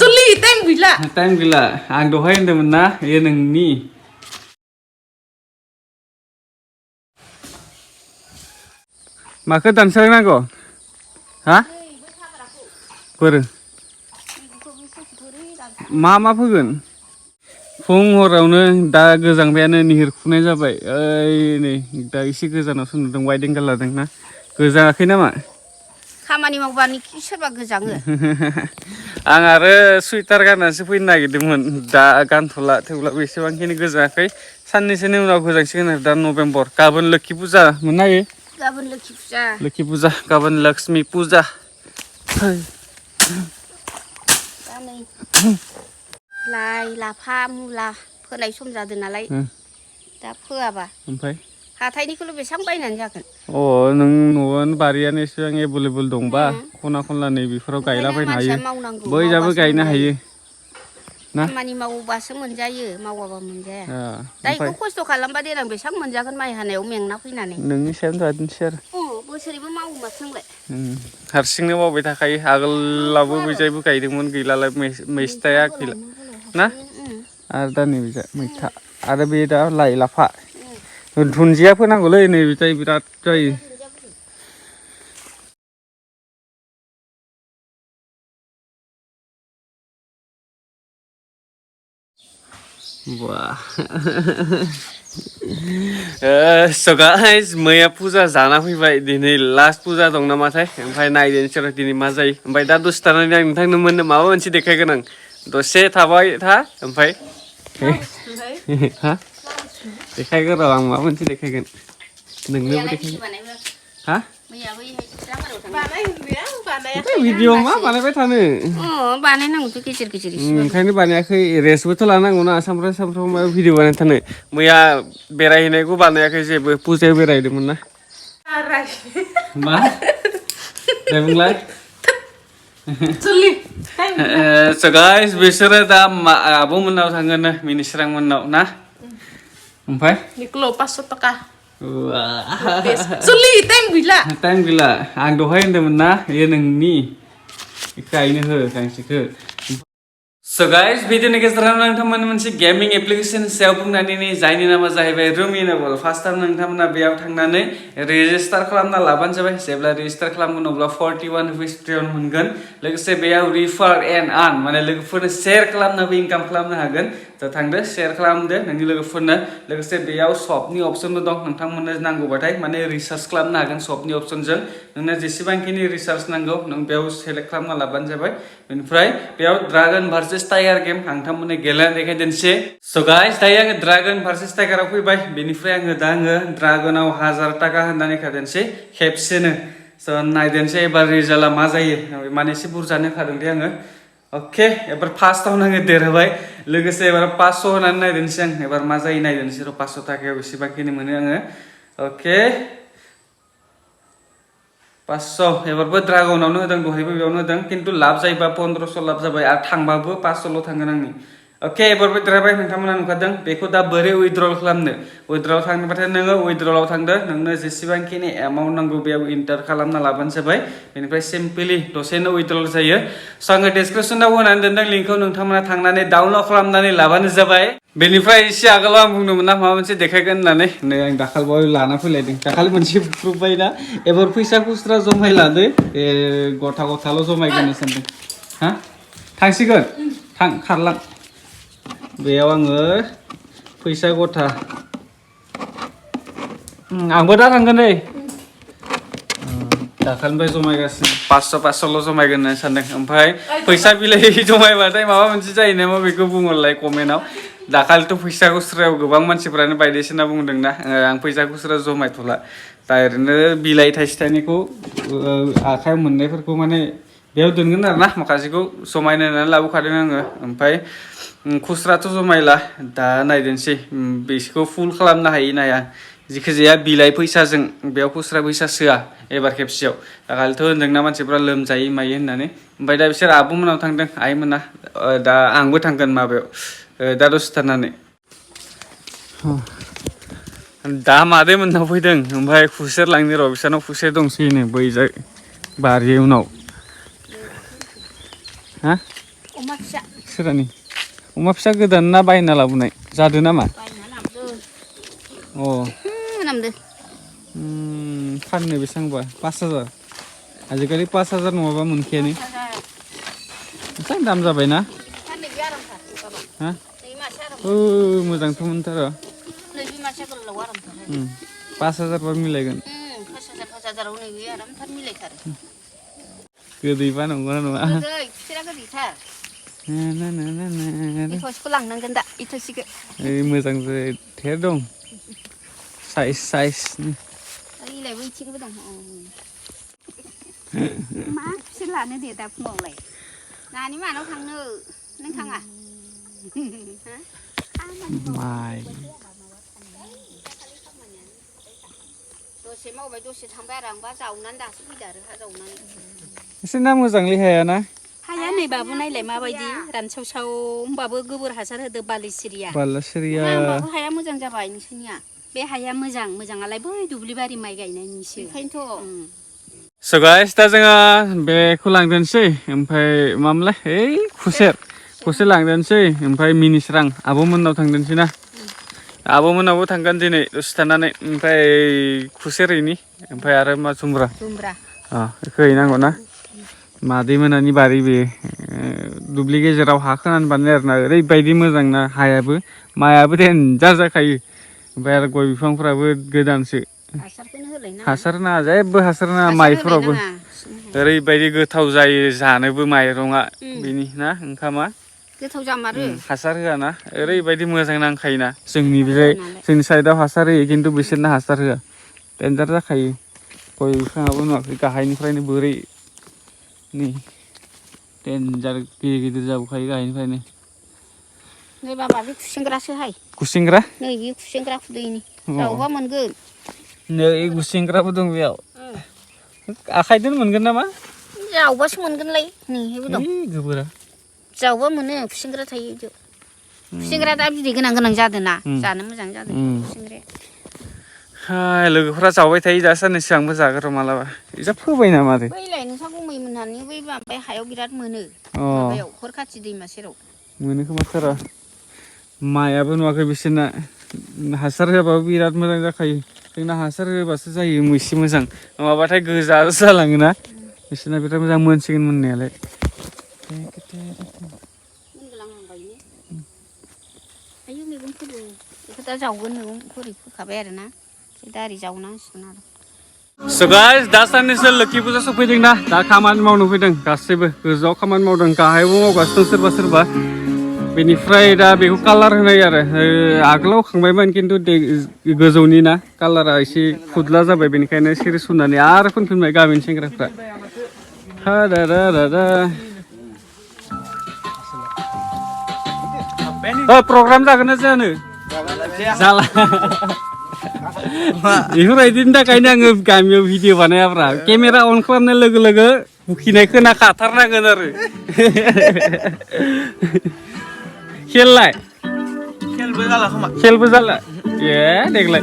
Suli time gila. Time gila. Ang dohain temen na, ya nengni. Maka dansa nago, ha? Ber. Mama pun. Fung horawno da गोजांबायानो निहिर खुनाय जाबाय ओइ नै दा एसे गोजानावसो नुदों white angle लादों ना गोजाङाखै नामा खामानि मावबानो सोरबा गोजाङो आं आरो सुइटार गाननासो फैनो नागिरदोंमोन दा गानथ'ला थेवब्लाबो एसेबांखिनि गोजाङाखै साननैसोनि उनाव गोजांसिगोन आरो दा नभेम्बर गाबोन लोखि फुजा मोननो हायो गाबोन लोखि फुजा गाबोन लक्ष्मी फुजा दा नै लाइ लाफा मुला फोनाय सम जादों नालाय दा फोआबा ओमफ्राय हाथायनिखौल' बेसेबां बायनानै जागोन नों न'आवनो बारियानो एसेबां एभेलेबल दंबा खना खनला नै बेफोराव गायलाबायनो हायो बैजाबो गायनो हायो ना खामानि मावबासो मोनजायो मावाबा मोनजाया दा बेखौ खस्थ' खालामबा देनां बेसेबां मोनजागोन माइ हानायाव मेंना फैनानै नोंनि सायावनो थादिनोसै आरो बोसोरैबो मावो माथोंलाय हारसिंनो मावबाय थाखायो आगोलावबो बैजायबो गायदोंमोन गैलालाय मैस्थाया गैला ना आरो दा नै बिजा मैथा आरो बे दा लाइ लाफा दुन्दिया फोनांगौलै नै बिजाय बिराद जायो Wah. So guys, मैया फुजा जाना फैबाय दिनै लास्ट फुजा दं नामाथाय ओमफ्राय नायदेनसै र' दिनै मा जायो ओमफ्राय दा दसे थानानै आं नोंथांनो माबा मोनसे देखायगोन आं दसे थाबाय था ओमफ्राय हा देखायगोन र' आं माबा मोनसे देखायगोन नोंनोबो देखायगोन हा भिडिअ मा बानायबाय थानो बानायनांगौथ' गेजेर गेजेर ओंखायनो बानायाखै रेस्टबोथ' लानांगौना सामफ्रामबो भिडिअ बानायनो थानो मैया बेरायहैनायखौ बानायाखै जेबो फुजायाव बेरायदोंमोन ना मा दे बुंलाय So guys बिसोरो दा आब'मोननाव थांगोन मिनिस्रां मोननाव ना ओमफ्राय निकुlo 500 taka Suli time gila आं दहाय होनदोंमोन ना बेयो नोंनि गायनो हो गांसेखौ So guys भिडिअनि गेजेराव नोंथांमोन मोनसे गेमिं एप्लिकेशन सायाव बुंनानै जायनि नामा जाहैबाय रुमिनेबल फार्स्टआव नोंथांमोना बेयाव थांनानै रेजिस्टार खालामना लाबानो जाबाय जेब्ला रेजिस्टार खालामगोन अब्ला 41 रुपिस फ्रियाव मोनगोन लोगोसे बेयाव रिफार एन्ड आर्न माने लोगोफोरनो शेयार खालामनाबो इनकाम खालामनो हागोन दा थांदो शेयार खालामदो नोंनि लोगोफोरनो लोगोसे बेयाव शपनि अपसनबो दं नोंथांमोननो नांगौबाथाय माने रिसार्च खालामनो हागोन शपनि अपसनजों नोंनो जेसेबांखिनि रिसार्च नांगौ नों बेयाव सेलेक्ट खालामना लाबानो जाबाय बेनिफ्राय बेयाव ड्रागन भार्सेस टाइगार गेम नोंथांमोननो गेलेनानै देखायदेनसै So guys दायो आङो ड्रागन भार्सेस टाइगाराव फैबाय बेनिफ्राय आङो ड्रागनाव 1000 टाका होननानै खादेनसै खेबसेनो So नायदेनसै एबार रिजाल्टआ मा जायो माने एसे बुरजानो खादों दे आङो ओके एबार फार्स्टआवनो आङो देरहाबाय लोगोसे एबार 500 होनानै नायदेनसै आं एबार मा जायो नायदेनसै र' 500 टाकायाव बेसेबांखिनि मोनो आङो ओके 500 एबारबो ड्रागनावनो होदों दहायबो बेयावनो होदों किन्तु लाब जायोबा 1500 लाब जाबाय आरो थांबाबो 500 ल' थांगोन आंनि ओके एबारबो देरहाबाय नोंथांमोना नुखादों बेखौ दा बोरै उइथड्रल खालामनो उइथड्रल थांनोबाथाय नोङो उइथड्रलाव थांदो नोंनो जेसेबांखिनि एमाउन्ट नांगौ बेयाव इन्टार खालामना लाबानो जाबाय बेनिफ्राय सिम्पली दसेनो उइथड्रल जायो स' आङो डिसक्रिपसनाव होनानै दोनदों लिंकखौ नोंथांमोना थांनानै डाउनलड खालामनानै लाबानो जाबाय बेनिफ्राय एसे आगोलाव आं बुंदोंमोन ना माबा मोनसे देखायगोन होननानै नै आं दाखालिबावै लाना फैलायदों दाखालि मोनसे बुख्रुबबाय ना एबार फैसा खुस्रा जमायलादो गथा गथाल' जमायगोन सानदों हा थांसिगोन थां खारलां बेयाव आङो फैसा गथा आंबो दा थांगोन नै दाखालिनिफ्राय जमायगासिनो 500 ल' जमायगोन होननानै सानदों ओमफ्राय फैसा बिलाइ जमायबाथाय माबा मोनसे जायो नामा बेखौ बुंहरलाय कमेन्टआव दाखालिथ' फैसा खुस्रायाव गोबां मानसिफोरानो बायदेसो होनना बुंदोंना आं फैसा खुस्रा जमायथ'ला दा ओरैनो बिलाइ थाइसे थाइनैखौ आखायाव मोननायफोरखौ माने बेयाव दोनगोन आरो ना माखासेखौ जमायनो होननानै लाबोखादों आङो ओमफ्राय खुस्राथ' जमायला दा नायदेनसै बेखौ फुल खालामनो हायो नाया जिखिजाया बिलाइ फैसाजों बेयाव खुस्रा फैसा सोआ एबार खेबसेयाव दाखालिथ' होनदोंना मानसिफ्रा लोमजायो मायो होननानै ओमफ्राय दा बिसोर आब'मोनाव थांदों आइमोना दा आंबो थांगोन माबायाव दा दसे थानानै दा मादै मोननाव फैदों ओमफ्राय खुसेर लांनो र' बिसोरनाव खुसेर दंसैनो बैजाय बारि उनाव हा अमा फिसा सोरानि अमा फिसा गोदान ना बायना लाबोनाय जादो नामा बायना लाबोदो अ नामदो फाननो बेसेबांबा 5000 आजिखालि 5000 नङाबा मोनखायानो बेसेबां दाम जाबायना फाननो बे आरामथार हा नै मासे आराम मोजांथ' मोनथार' नै बे मासे गोलाव आरामथार 5000 बा मिलायगोन 5000 नै बे आरामथार मिलायथारो गोदैबा नंगौना नङा गोदै खुसेरा गोदैथार इथ'सिखौ लांनांगोन दा इथ'सिखौ ओइ मोजां थेर दं साइज ओइलाय बैथिंबो दं मा खुसेर लानो दे दा फुङावलाय नानि मानाव थांनो नों थाङा माइ दसे मावबाय दसे थांबाय आरो आंबा जावनानै दासो फैदो आरो हा जावनानै एसे ना मोजांलै हायाना हाया नै बाबु नायलाय माबायदि रानसावसाव होमबाबो गोबोर हासार होदो बालिसिरिया होमबाबो हाया मोजां जाबाय नोंसोरनिया बे हाया मोजाङालाय बै दुब्लिबारि माइ गायनायनिसो बेखायनोथ' स' गाइस दा जोङो बेखौ लांदोनसै ओमफ्राय मामोनलाय ओइ खुसेर लांदोनसै ओमफ्राय मिनिस्रां आब'मोननाव थांदोनसै ना आब'मोननावबो थांगोन दिनै दसे थानानै ओमफ्राय खुसेर हैनि ओमफ्राय आरो मा जुमब्रा बेखौ हैनांगौ ना मादै मोनानि बारि बे दुब्लि गेजेराव हा खोनानै बानाय आरोना ओरैबायदि मोजां ना हायाबो माइआबो देन्जार जाखायो ओमफ्राय आरो गय बिफांफोराबो गोदानसो हासार नाङा जेबो हासार नाङा माइफोरावबो ओरैबायदि गोथाव जायो जानोबो माइरङा बेनि ना ओंखामा गोथाव जामारो हासार होआ ना ओरैबायदि मोजां नांखायोना जोंनि साइडआव हासार होयो खिन्थु बिसोरना हासार होआ देन्जार जाखायो गय बिफाङाबो नुवाखै गाहायनिफ्रायनो बोरै नै देन्जार गिदिर जाबोखायो गाहायनिफ्रायनो नै बाबा बे खुसेंग्रासोहाय खुसेंग्रा नै बे खुसेंग्रा खुदैनि जावबा मोनगोन नै गुसेंग्राबो दं बेयाव आखाइजों मोनगोन नामा जावबासो मोनगोनलाय नैहायबो दं गोबोरा जावबा मोनो खुसेंग्रा थायो बिदियाव खुसेंग्रा दा बिदै गोनां जादों ना जानो मोजां जादों खुसेंग्राया लोगोफोरा जावबाय थायो दा साननैसो आंबो जागोन र' मालाबा इजा फोबाय नामा आरो बैलाय नोंसा गुमै मोनहानि बै माबाया हायाव बिराद मोनो माबायाव हरखाथि दैमा सेराव मोनो खोमाथार' माइआबो नुवाखै बिसोरना हासार होआबाबो बिराद मोजां जाखायो जोंना हासार होबासो जायो एसे मोजां नङाबाथाय गोजा जालाङोना बिसोरना बिराद मोजां मोनसिगोन मोननायालाय आयौ मैगं फोदो बेखौ दा जावगोन मैगं फोखाबाय आरोना दा ओरै जावनांसिगोन आरो स' गाइस दासान्नैसो लोखि फुजा सफैदोंना दा खामानि मावनो फैदों गासैबो गोजौआव खामानि मावदों गाहायावबो मावगासिनो दं सोरबा बेनिफ्राय दा बेखौ कालार होनाय आरो आगोलाव खांबायमोन खिन्थु गोजौनि ना कालारा एसे फुदला जाबाय बेनिखायनो सिरि सुनानै आरो फुनफिनबाय गामिनि सेंग्राफ्रा प्रग्राम जागोन ना जायानो जाला बेफोरबायदिनि थाखायनो आङो गामियाव भिडिअ बानायाब्रा केमेरा अन खालामनाय लोगो लोगो बुखिनाय खोनाखाथारनांगोन आरो खेलबो जाला देग्लाय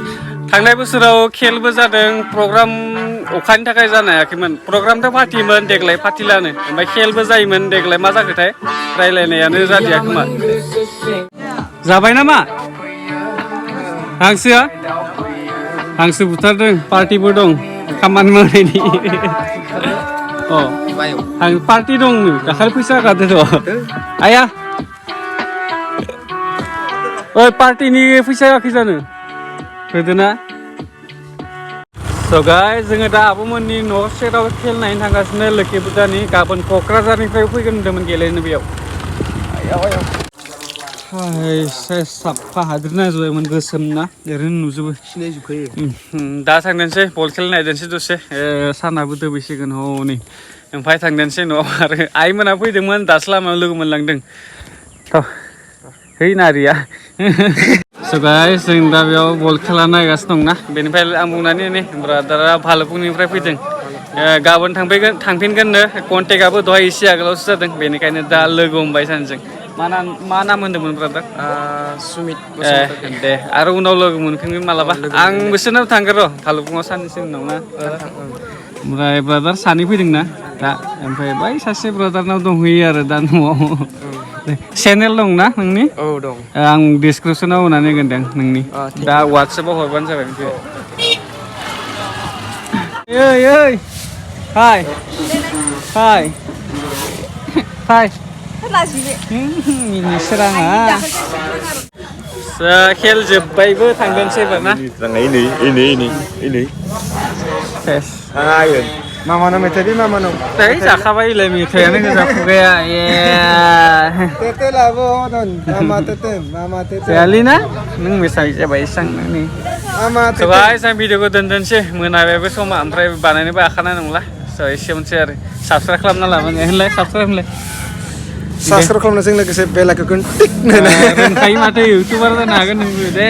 थांनाय बोसोराव खेलबो जादों प्रग्राम अखानि थाखाय जानो हायाखैमोन प्रग्रामथ' फाथियोमोन देग्लाय फाथिलानो ओमफ्राय खेलबो जायोमोन देग्लाय मा जाखोथाय रायलायनायानो जादिया खोमा जाबाय नामा हांसो बुथारदों पार्टिबो दं खामानि मावनायनि पार्टि दं दाखालि फैसा होखादों आया ओइ पार्टिनि फैसा होआखै जानो होदोना स' गाइस जोङो दा आब'मोननि न' सेराव खेल नायनो थांगासिनो लोखि फुजानि गाबोन क'क्राझारनिफ्राय फैगोन होनदोंमोन गेलेनो बेयाव साफा हाद्रि नांजोबबायमोन गोसोम ना ओरैनो नुजोबो सिनायजोबखायो दा थांदोंसै बल खेल नायदोंसै दसे सानाबो दोबैसिगोन हनै ओमफ्राय थांदोंसै न'आव आरो आइमोना फैदोंमोन दासो लामायाव लोगो मोनलांदों है नारिया स' गाइस जों दा बेयाव बल खेला नायगासिनो दंना बेनिफ्राय आं बुंनानै नै ब्रादारा भालुकपुंनिफ्राय फैदों गाबोन थांफिनगोननो कन्टेक्टआबो दहाय एसे आगोलावसो जादों बेनिखायनो दा लोगो हमबाय सानैजों मा नाम होनदोंमोन ब्रादार सुमित दे आरो उनाव लोगो मोनफिनगोन मालाबा आं बिसोरनाव थांगोन र' भालुकपुङाव साननैसो उनाव ना ओमफ्राय ब्रादार सानै फैदोंना दा ओमफ्राय बै सासे ब्रादारनाव दंहैयो आरो दा न'आव चेनेल दंना नोंनि औ दं आं डिसक्रिपसनाव होनानै होगोन दे नोंनि दा वाट्सएपाव हरबानो जाबाय नोंखौ ओइ ओइ हाय हाय हाय मिनिसो राङा खेल जोब्बायबो थांगोनसै एबार ना ini tes ayo mama no metedi mama no teh जाखाबाय इलाय मेथाइयानो गोजा खुगाया ए tete labo don mama tete जायालै ना नों मेसाइ जाबाय सां नोंनि mama so guys आं भिडिअखौ दोनदोनसै मोनाबायबो समा ओमफ्राय बानायनोबो आखाना नंला so एसेयावनोसै आरो साबस्क्राइब खालामना लाबानो होनलाय साबस्क्राइब होनलाय subscribe खालामनायजों लोगोसे बेल आइकनखौ टिक होनो रोंखायो माथो इउटिउबार जानो हागोन नोंबो दे